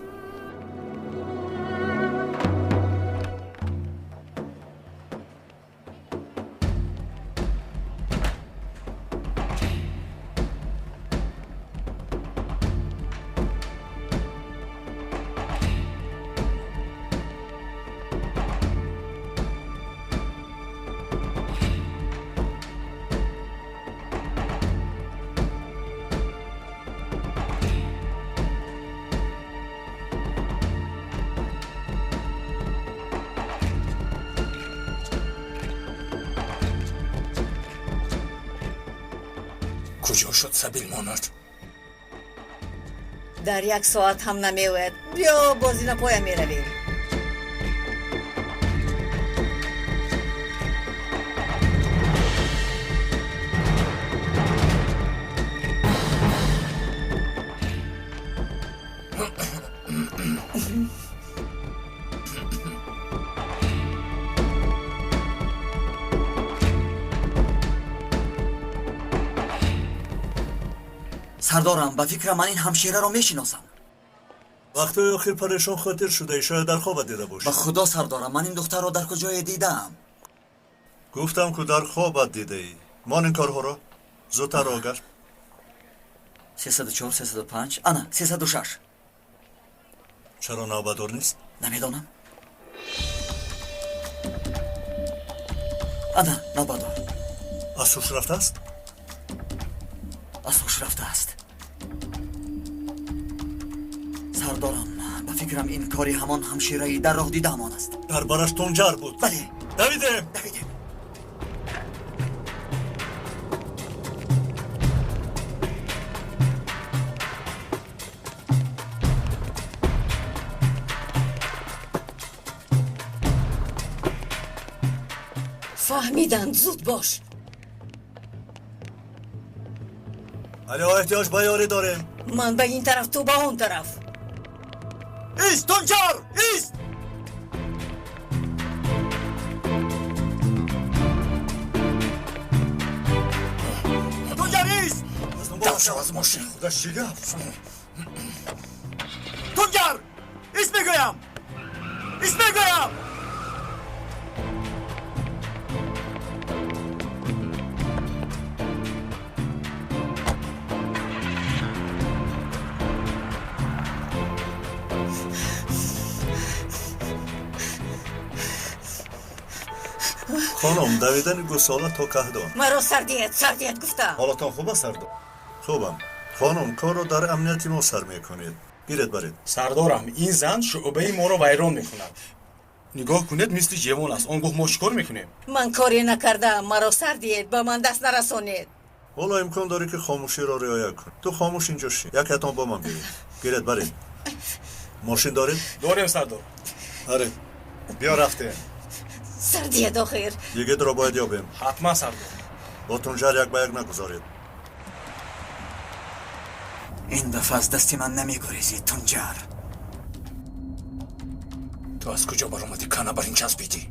Куҷо шуд сабил монад? Дар як соат ҳам намеояд. Биё, бо зинапоя меравем. Сардорам, ба фикрам ман ин ҳамшираро мешиносам. Вақтҳои охир парешон хотир шудаӣ, шояд дар хобат дида бошӣ. Ба худо сардорам, ман ин духтарро дар куҷое дидаам. Гуфтам, ку дар хобат дидаӣ. Мон ин корҳоро зудтар огард. 304, 305, ана 306. Чаро навбатдор нест? Намедонам. Ана навбатдор. Аз ҳуш рафтааст? Аз ҳуш рафтааст. Сардорам, ба фикрам ин кори ҳамон ҳамшираи дар роҳ дидаамон аст. Дар бараш Тунҷар буд. Бале. Давидем. Давидем. Фаҳмиданд, зуд бош. Алё, эҳтиёҷ ба ёрӣ дорем. Ман ба ин тараф, ту ба он тараф. Ист, Тунҷар, ист! Тунҷар, ист! Дав шав аз мошин. Худо чӣ гап? Тунҷар, ист мегӯям! Ист мегӯям! Хонум, давидани гусола то каҳдон. Маро сардият, сардият гуфтам. Ҳолатон хуб аст, сардор? Хубам. Хонум, корро дар амнияти мо сар мекунед. Гиред баред. Сардорам, ин зан шуъбаи моро вайрон мекунад. Нигоҳ кунед, мисли ҷевон аст. Он гоҳ мо чӣ кор мекунем? Ман коре накардаам. Маро сар диҳед, ба ман даст нарасонед. Ҳоло имкон дорӣ, ки хомӯширо риоя кун. Ту хомӯш инҷо шин. Якеатон бо ман биёед. Гиред, баред. Мошин доред? Дорем, сардор. Аре, биё, рафтем. Сардият охир. Йигитро бояд ёбем. Ҳатман, сардор. Бо Тунҷар як ба як нагузоред. Ин дафъа аз дасти ман намегурезӣ, Тунҷар. Ту аз куҷо баромадӣ, кана бар ин часпидӣ?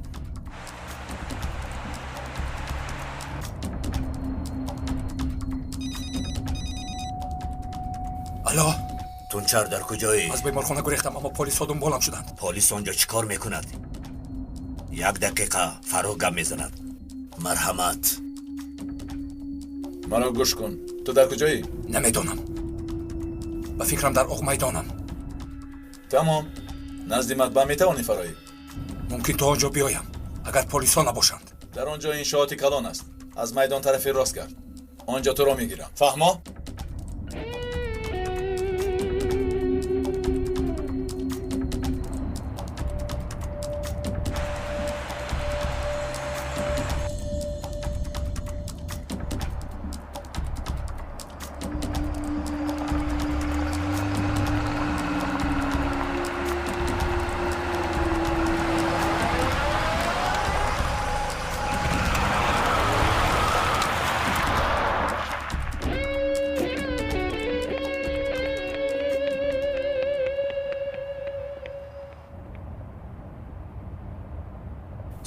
Алло. Тунчар, дар куҷоӣ? Аз беморхона гурехтам, аммо полисҳо дунболам шуданд. Полис он ҷо чӣ кор мекунад? Як дақиқа, Фаррух гап мезанад. Марҳамат. Маро гӯш кун, ту дар куҷоӣ? Намедонам, ба фикрам, дар Оқмайдонам. Тамом, назди матбаа метавонӣ фароӣ? Мумкин то он ҷо биёям, агар полисҳо набошанд. Дар он ҷо иншооти калон аст. Аз майдон тарафи рост гард, он ҷо туро мегирам. Фаҳмо?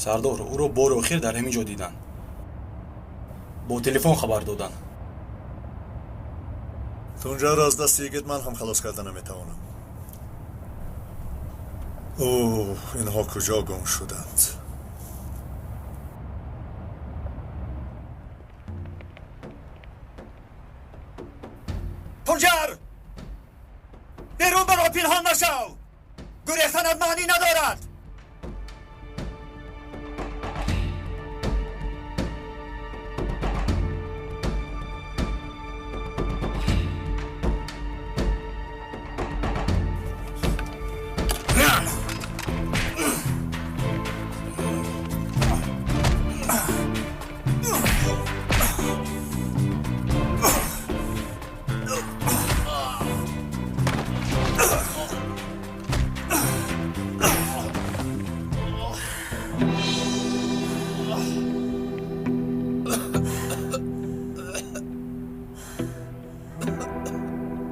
Сардор, ӯро бори охир дар ҳамин ҷо диданд. Бо телефон хабар доданд. Тунҷарро аз дасти йигит ман ҳам халос карда наметавонам. Оҳ, инҳо куҷо гум шуданд? Тунҷар, берун баро, пинҳон нашав. Гурехтанат маънӣ надорад.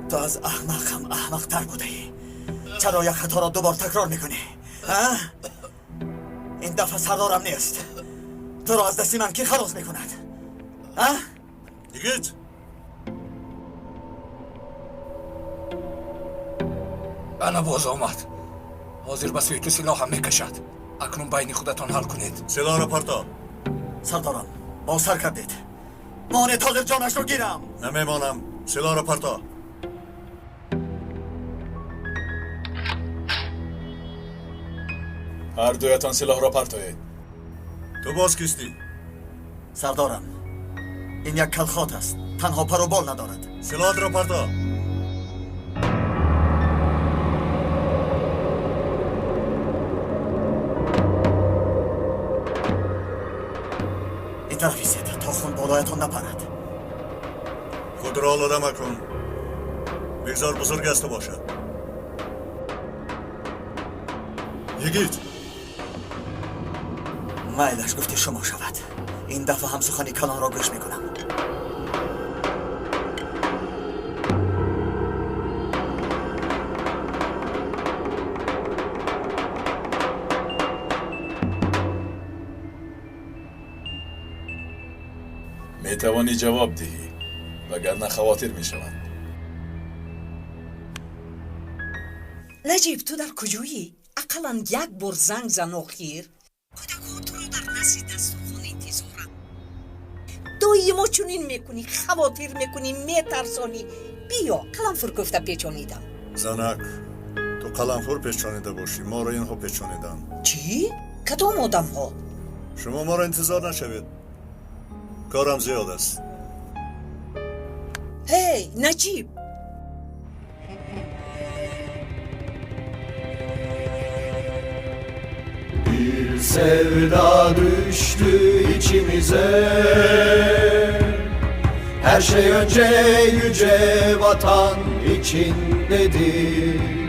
Ту аз аҳмақ ҳам аҳмақтар будаӣ. Чаро як хаторо дубор такрор мекунӣ? Ин дафъа сардорам нест. Туро аз дасти ман кӣ халос мекунад? Йигит! Ана боз омад. Ҳозир ба сӯи ту силоҳам мекашад. Акнун байни худатон ҳал кунед. Силоҳро парто. Сардорам, боз сар кардед. Монед, ҳозир ҷонашро гирам. Намемонам. Силоҳро парто. Ҳар дуятон силоҳро партоед. Ту боз кистӣ? Сардорам, ин як калхот аст, танҳо пару бол надорад. Силоҳатро парто. Ин тараф истед, то хун болоятон напарад. Худро олуда макун. Бигзор бузург аз ту бошад. Йигит! Майлаш, гуфти шумо шавад. Ин дафъа ҳам сухани калонро гӯш мекунам. Метавонӣ ҷавоб диҳӣ, вагарна хавотир мешаванд. Наҷиб, ту дар куҷоӣ? Ақаллан як бор занг зан охир. Кӯдакҳо туро дар назди дастурхон интизоранд. Доимо чунин мекунӣ, хавотир мекунӣ, метарсонӣ. Биё, қаламфур кӯфта печонидам. Занак, ту қаламфур печонида бошӣ, моро инҳо печониданд. Чӣ? Кадом одамҳо? Шумо моро интизор нашавед. Корам зиёд аст. Ҳей, Наҷиб! Bir sevda düştü içimize. Her şey önce yüce vatan için dedik.